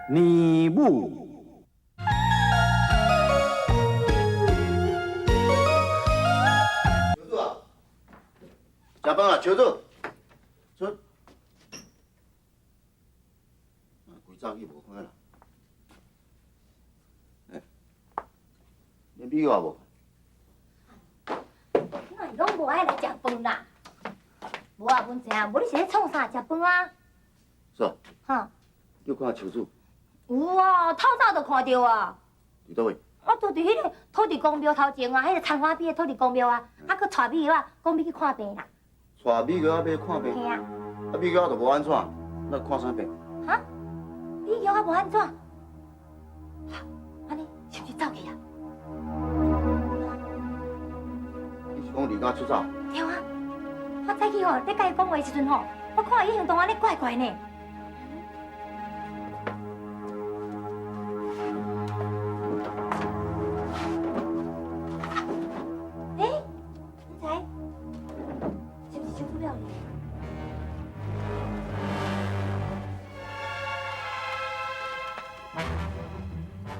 年母。小主啊，食饭啊，小主，出，规早去无看啦。欸，连美玉也无。你若是拢无爱来食饭啦？无啊，文才啊，无你是咧创啥？食饭啊？是啊。哈。你有看秋子？有啊，透早就看著啊。伫佗位？我就伫彼个土地公庙头前啊，彼个田花边的土地公庙啊，啊，阁带美玉仔，讲欲去看病啦。带美玉仔欲看病？嘿啊。啊，美玉仔就无按怎，那看啥病？哈？美玉仔无按怎？按呢是毋是走去啊？你是讲离家出走？对啊，我早起吼，咧共伊讲话的时阵吼，我看伊行动按呢怪怪呢。欸，文才，是毋是收不了你？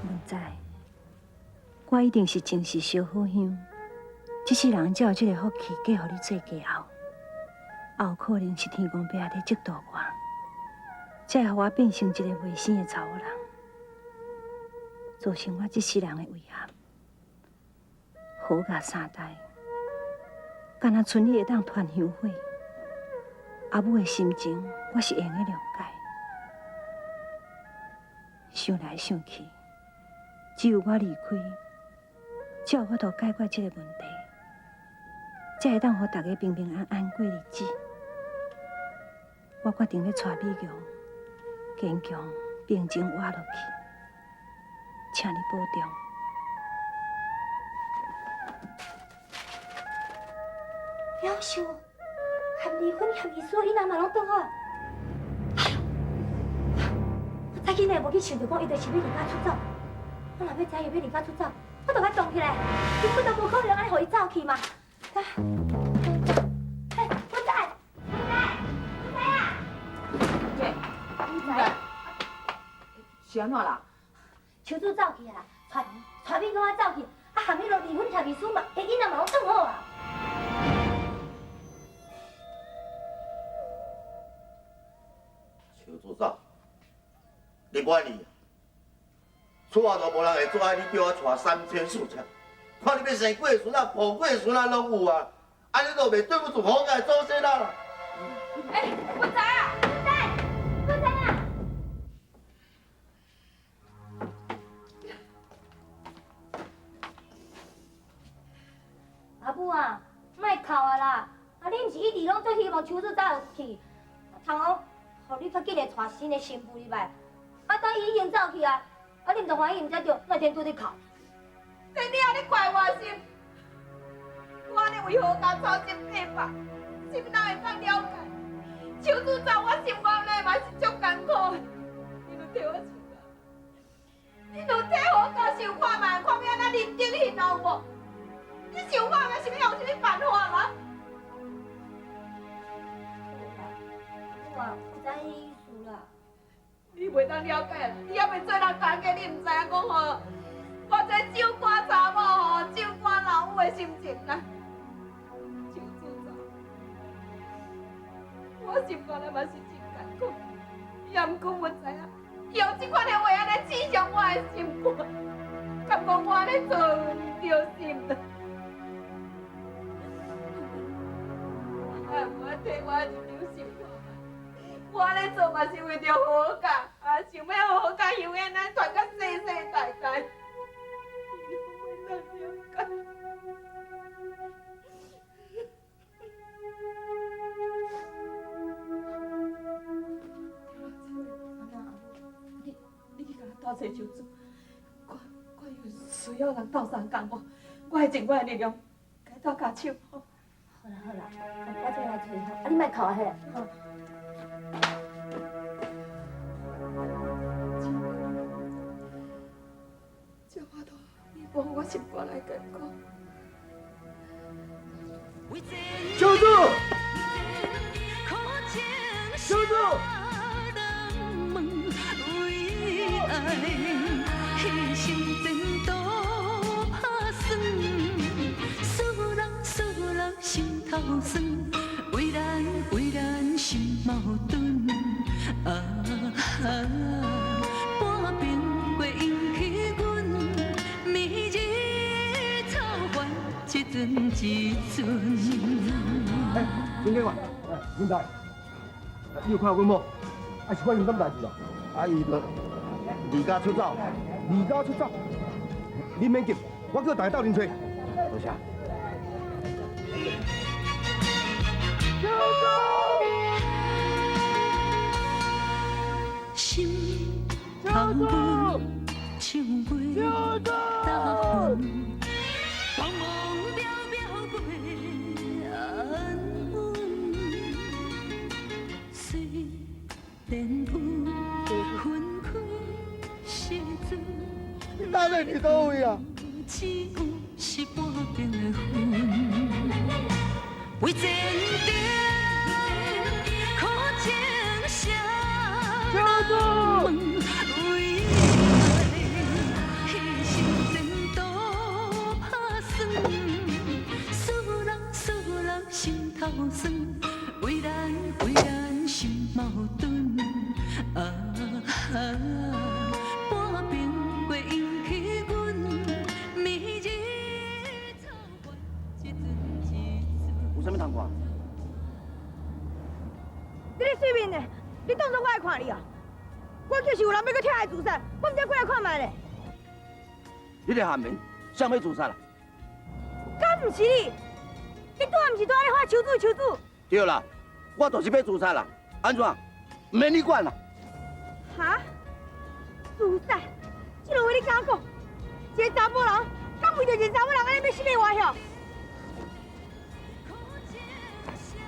文才，我一定是前世烧好香，这世人才有这个福气嫁予你做继后，也有可能是天公伯仔咧折度我，才会予我变成一个袂生的查某人，造成我这世人的遗憾。何家三代，敢若賰你会当传香火，阿母的心情我是会用得谅解。想来想去，只有我离开，才有法度解决这个问题，才会当予大家平平安安过日子。我决定欲带美玉，坚强平静活落去，请你保重。夭寿，含离婚协议书，伊那嘛拢转好。我早起呢无去想著讲，伊就是欲离家出走。我若欲知伊欲离家出走，我就爱动起来，根本就无可能按呢予伊走去嘛。啊！欸，文才，文才，文才啊！姐，文才，是按怎啦？秋子走去啊啦，带带美玉仔走去，啊，含彼落离婚协议书嘛，欸，𪜶仔嘛拢转好啊。秋子走，你无爱离，厝内都无人会做爱，你叫我娶三妻四妾，看你欲生几个孙仔，抱几个孙仔拢有啊！按呢都袂对不住何家祖先啊啦！欸，文才啊，文才，文才啊！阿母啊，莫哭啊啦！啊，你毋是一直拢足希望秋子走去，通好，予你较紧会娶新的新妇入来。啊，等伊已经走去啊，啊，你毋著欢喜毋才对，哪会天拄咧哭？你按呢怪我心，我按呢为何家操心八百，是毋人会当了解？秋子走，我心肝内嘛是足艰苦的。你著替我想啊，你著替何家想看觅，看欲按怎认定彼老无？你想看觅，是欲用啥物办法吗？我毋知彼意思啦。你袂当了解啦，你犹未做人家己，你毋知影讲吼，我这守寡查某吼，守寡老母的心情啦。秋子走，我心肝内嘛是真艰苦，也毋过我知影，用这款的话按呢刺伤我的心肝，敢讲我按呢做毋对心啦。你爱毋爱替我入场想看觅？我按呢做嘛是为著何家，啊，想欲予何家香烟咱传到世世代代。你拢袂当了解。你去共我斗找秋子，看看有需要人斗相共无？我会尽我的力量，共伊斗跤手。好啦好啦，我这来揣吼，啊你莫哭啊嘿，好。这法度，你无我心肝内艰苦。秋子，秋子。爱，牺牲前途拍算，思人思人心头酸，为难为难心矛盾。啊，半边过引起阮，暝日草原一阵一阵。哎，孙警官，哎，文才，你有看阮某？啊，是发生啥物代志啦？啊，伊就离家出走。离家出走？你免急，我叫大家斗阵揣。多谢。心头阮唱袂答魂，茫茫渺渺袂安稳。虽然有分开时阵，你到底伫佗位啊？只有是半边的魂，为前程苦情谁人问？为爱牺牲前途拍算，思人思人心头酸，为难为难心矛盾。啊，半边过引起阮，暝日草原一阵一阵。有啥物通看？你咧水面呢？你当作我爱看你啊？我就是有人欲阁跳海自杀，我毋知过来看觅咧。你咧喊面，谁欲自杀啦？敢毋是你？你拄仔毋是拄仔咧喊求助求助？对啦，我就是欲自杀啦。按怎？毋免你管啦。哈？自杀？这个话你敢讲？一个查埔人，敢为著一个查某人按呢欲死欲活哟？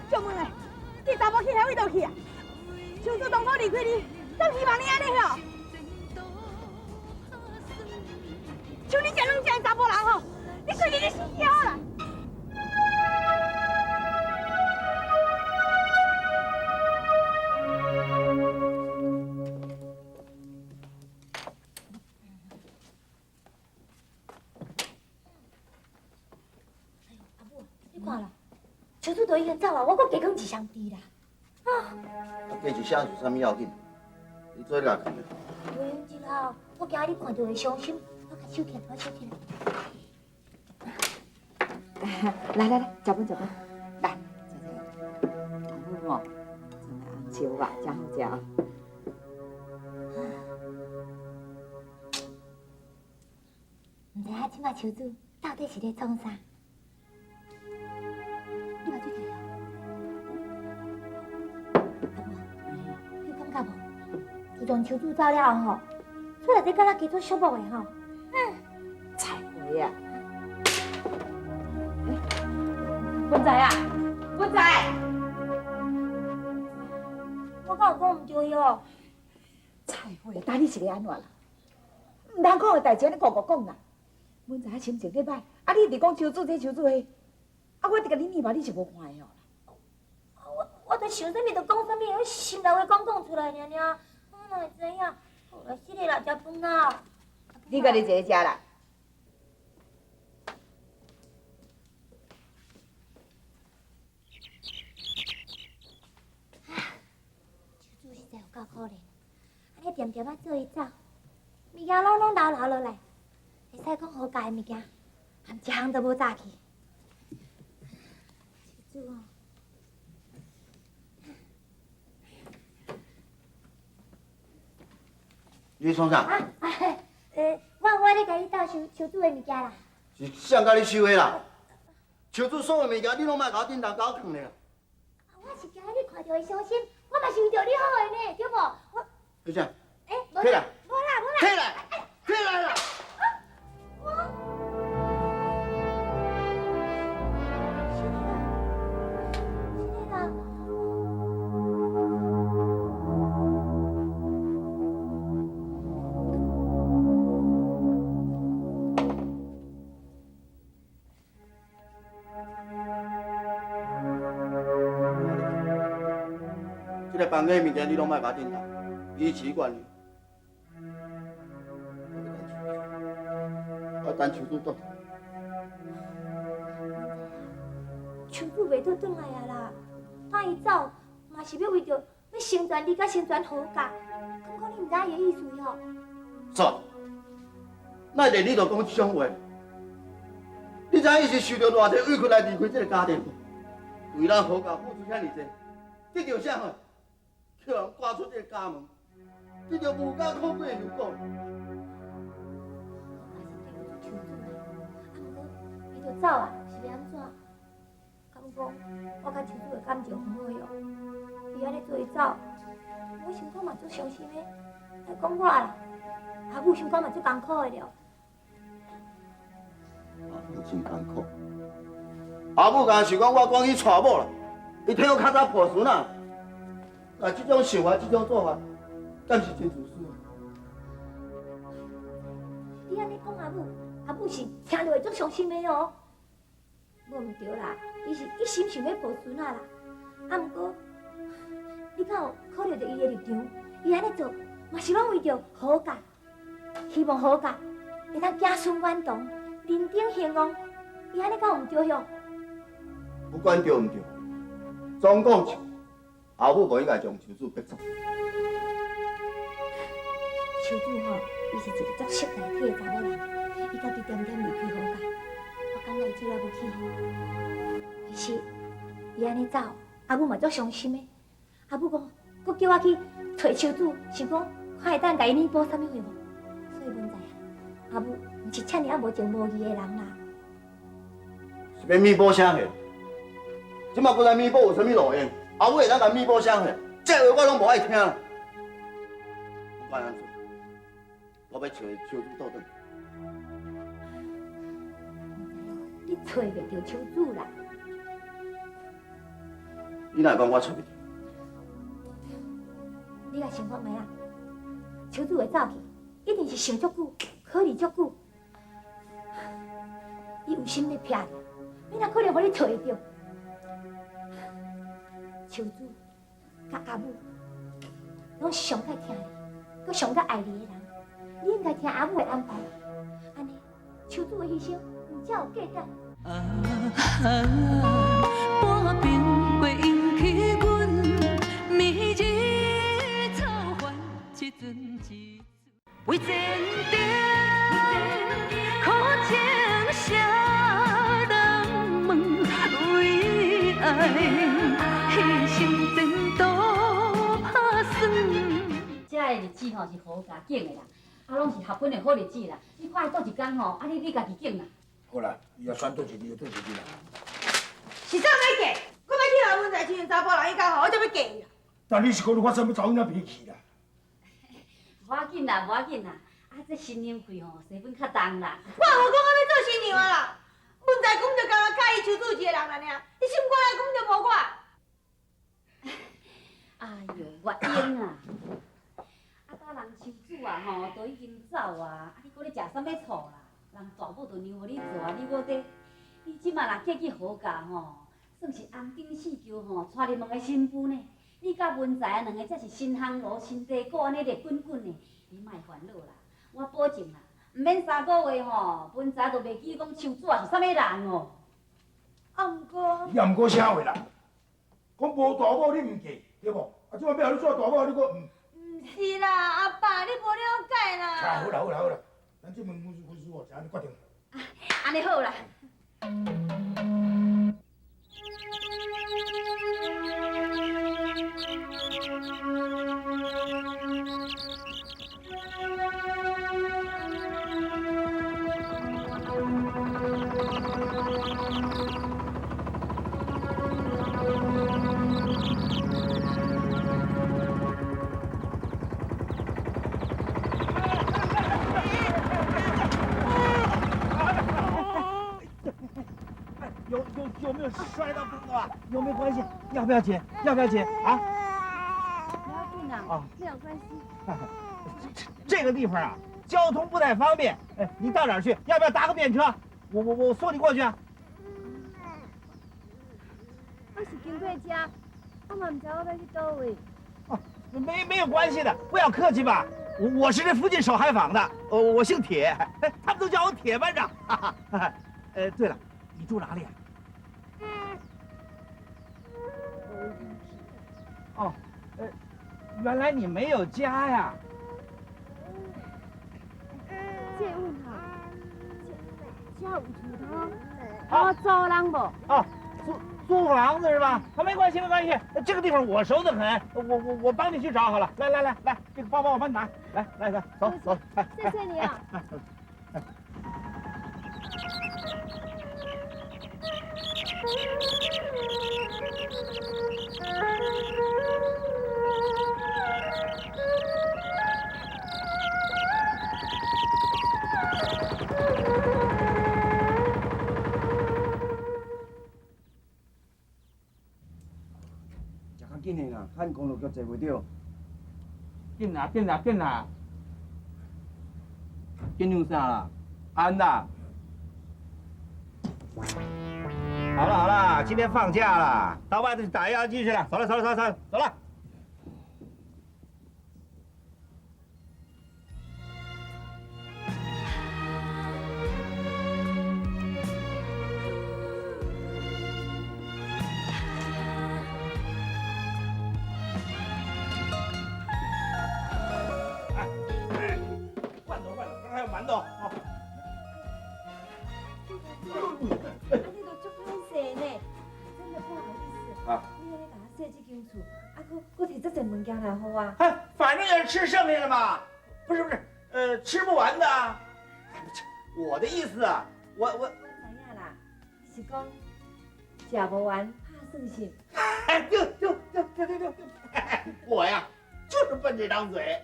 借问咧，这查某去遐位佗去啊？像做当初离开你，敢希望你按呢哟？像你这软正的查埔人吼，你规日咧死翘啦！阿母，你看啦，秋子都已经走啊，我阁加囥一双猪啦。啊！加一声是啥物要紧？你做哪去？袂用得啦，我惊你看著会伤心，我共收起来，我收起来。来来来，食饭食饭，来，食这个。阿母吼，种的红烧肉真好食哦。毋知影这摆秋子到底是咧创啥？你把水摕来。阿母，你有感觉无？自从秋子走了后吼，厝内底敢若加做寂寞的吼。菜花啊！文才啊，文才，我敢有讲毋对哦？菜花，今日是咧按怎啦？毋通讲的代志，按呢糊糊讲啦。文才心情咧歹，啊，你一直讲秋子这秋子彼，啊，我伫共你念吧，你是无看的哦。我就想啥物就讲啥物，我心内话讲讲出来尔尔，我哪会知影？好啦，死咧啦，食饭啦。你家己一个食啦。秋子实在有够可怜，按呢恬恬仔做伊走，物件拢拢留留落来，会使讲好价的物件，含一项都无炸去。秋子哦。你咧创啥？啊啊！我咧共你斗收秋子的物件啦。是谁共你收的啦？秋子所有物件，你拢莫共我叮当共我囥咧啦。我是惊你看著会伤心，我嘛是为著你好的呢，对无？我。你啥？欸，无起来！无啦，无啦。起来！起来啦！我。是啦，是啦。这个房间的物件你拢莫共我叮当，伊习惯了。等秋子倒。秋子袂倒转来啊啦，等伊走嘛是欲为著欲成全你佮成全何家，敢讲你毋知影伊的意思吼？煞，哪会你就讲这种话？你知影伊是受著偌济委屈来离开这个家庭，为咱何家付出遐尔济，得著啥货？予人赶出这个家门，得著无家可归的后果。我是对不住秋子啦，啊，毋过伊就走啊，是欲按怎？敢讲我佮秋子的感情毋好哟，伊按呢做伊走，我心肝嘛足伤心的。莫讲我啦，阿母心肝嘛足艰苦的了。阿母真艰苦，阿母敢是讲我赶去娶某啦，伊替我较早抱孙仔。啊，这种想法，这种做法，敢是真自私？你按呢讲阿母，阿母是听著会足伤心的哦。无毋对啦，伊是一心想欲抱孙仔啦。啊，毋过你敢有考虑著伊的立场？伊按呢做，嘛是拢为著何家，希望何家会当子孙满堂，人丁兴旺。伊按呢敢有毋对哟？不管对毋对，总讲一。阿母无应该将秋子逼走。秋子吼，伊是一个足识大体的查某人，伊家己恬恬离开何家，我感觉伊做了不起。其实伊按呢走，阿母嘛足伤心的。阿母讲，阁叫我去揣秋子，想讲看会当共伊弥补啥物货无？所以文才啊，阿母毋是遮尔仔无情无义的人啦。是欲弥补啥货？这马阁来弥补有啥物路用？阿母会当共弥补啥货？这话我拢无爱听。不管按怎，我欲揣秋子倒转。你揣袂著秋子啦。你哪会讲我揣袂著？你来想看觅啊，秋子会走去，一定是想足久，考虑足久。伊有心欲骗你，你哪可能予你揣会著？秋子佮阿母拢是上爱疼你，阁上较爱你的人，你应该听阿母的安排。按呢，秋子的牺牲毋才有价值。啊，半暝过引起阮暝日草原一阵一为前程，苦情谁人问？为爱牺牲前途拍算。这个日子吼是何家拣的啦，啊，拢是合婚的好日子啦。你看伊倒一工吼，啊，你家己拣啦。好啦，伊若选佗一日就佗一日啦。是啥欲嫁？我欲去予文才亲像查埔人伊较好，我才欲嫁伊啦。那你是讲你发啥物查某囝脾气啦？无要紧啦，无要紧啦。啊，这新娘费吼，成本较重啦。我无讲我欲做新娘啊啦，文才讲就干焦喜欢秋子一个人啦尔，你心肝内根本就无我。哎哟，月英啊，啊，搭人秋子啊吼，都已经走啊，啊，你阁咧食啥物醋啦？人大某都让予你做啊，你阁伫，你这马若嫁去何家吼，算是红顶四轿吼，娶入门的新妇呢。你佮文才两个才是新烘炉、新茶果按呢热滚滚的，你莫烦恼啦，我保证啦，毋免3个月吼，文才就袂记讲秋子是啥物人哦。啊，毋过，你也毋过啥话啦？讲无大某你毋嫁，对无？啊，这摆欲予你做大某，你阁毋？毋是啦，阿爸，你无了解啦。啊，好啦好啦好啦，咱这门婚事哦，就按呢决定。按呢好啦。有没有摔到哥哥啊？有没有关系？要不要紧？要不要紧啊？不要紧啊，啊，没有关系。这个地方啊，交通不太方便。哎，你到哪儿去？要不要搭个便车？我送你过去啊。我是经过这，我嘛毋知我欲去佗位。哦，没有关系的，不要客气吧。我是这附近守海坊的，我姓铁，他们都叫我铁班长。哈哈，对了，你住哪里啊？哦，原来你没有家呀？借问哈，这有厝通，我租人无？哦，租房子是吧？啊，没关系，没关系，这个地方我熟得很，我帮你去找好了。来来来来，这个包包我帮你拿。来来来，走走。谢谢你啊。紧的啦，汉公路局坐袂著。紧啦，紧啦，紧啦！紧张啥啦？安啦。好了好了，今天放假了，到外头去打压机去了。走了走了走了走了，走了。反正也是吃剩下的嘛，不是不是，吃不完的啊。我的意思啊，我知影啦，是讲吃不完怕算心。哎，对对对对对对，我呀就是笨这张嘴。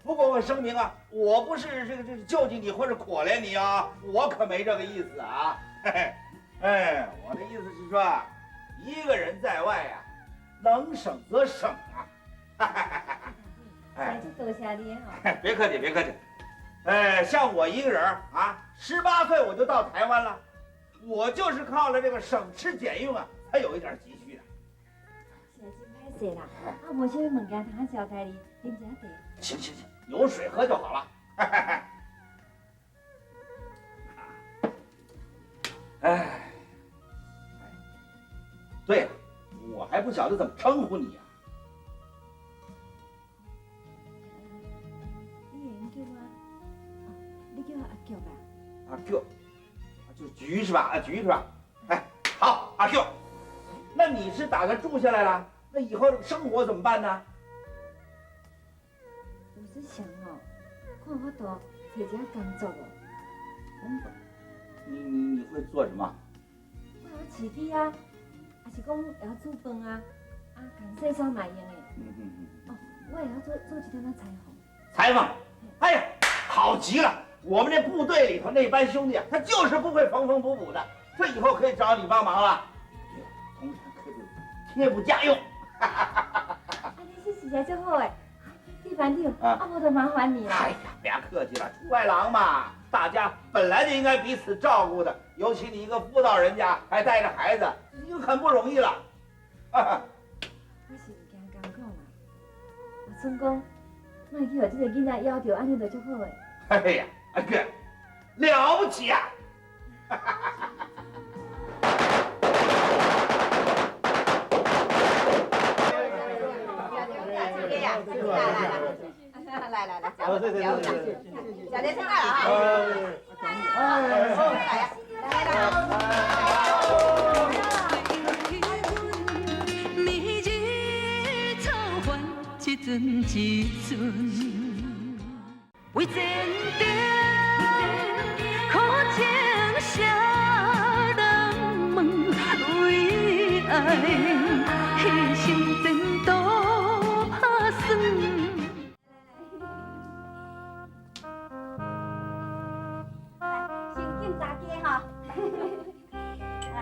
不过我声明啊，我不是这个救济你或者可怜你啊，我可没这个意思啊。哎，我的意思是说，一个人在外呀，能省则省啊。哎，就多谢你哈。别客气，别客气。哎，像我一个人啊，18岁我就到台湾了，我就是靠了这个省吃俭用啊，才有一点积蓄的。是真歹势啦，啊，无啥物物件通招待你，啉一下茶。行行行，有水喝就好了。哎，对了，我还不晓得怎么称呼你呀。你叫我阿菊吧。阿菊，就是菊是吧？阿菊是吧？哎，好，阿菊，那你是打算住下来了？那以后生活怎么办呢？我是想哦，看有法度找一下工作无？工作？你会做什么？我会晓饲猪啊，还是讲会晓煮饭啊，啊，共洗衫嘛会用的。哦，我会晓做一点仔裁缝。裁缝？哎呀，好极了！我们这部队里头那班兄弟啊，他就是不会缝缝补补的，这以后可以找你帮忙了。对了，同时可以贴补家用。啊，你是实在足好的，地班长，啊，无就麻烦你了。哎呀，别客气了，出外郎嘛，大家本来就应该彼此照顾的，尤其你一个妇道人家，还带着孩子，已经很不容易了。我是唔惊艰苦啦，我总讲，莫去予这个囡仔枵著，按呢就足好的。哎呀。阿哥，了不起啊！来来来，来，吃点菜啊！来来来。一阵一阵，为前程苦情谁人问？为爱牺牲前途拍算。来，先敬大家哈。来，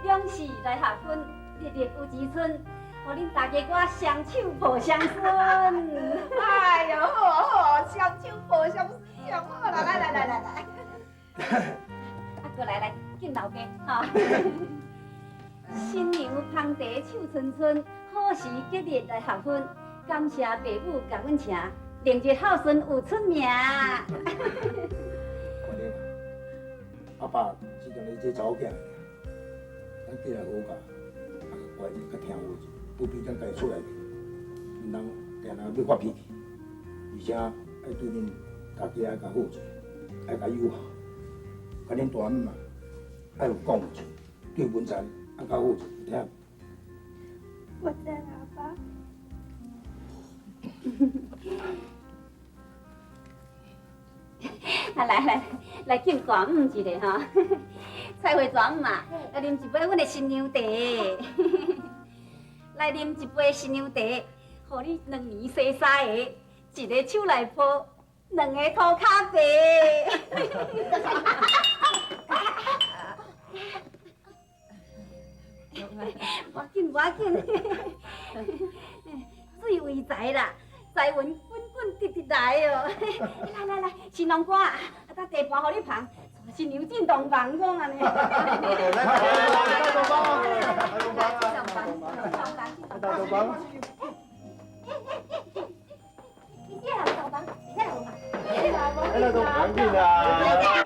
两喜来合婚，日日有子孙。予恁大家我双手抱双孙。哎呦，好啊好啊，双手抱双孙，上好啦！来来来来来。啊，过来来敬老家哈。新娘捧茶手春春，好时吉日来合婚，感谢爸母共阮请，另一孝顺有出名。看你啦，阿爸只将你這查某囝爾，咱過來好教，啊，乖者，較聽話者，不必咱家己出來，毋通定定欲發脾氣，而且愛對恁大家愛較好者，愛較友好，佮恁大姆嘛，愛有講者，對文才愛較好者，有聽無？我知啦，阿爸。啊，來來來，敬大姆一下吼，蔡慧大姆啊，來啉一杯阮的新娘茶，來啉一杯新娘茶，予你兩年生三個，一个手內抱，兩个塗跤白。無要緊，無要緊，水為財啦，財運滾滾直直來哦。來來來，新郎官啊，搭地盤予你捧，帶新娘進洞房講按呢。來來來，大洞房，大洞房，大洞房，大洞房。你這人洞房，你這人嘛？來洞房緊啦！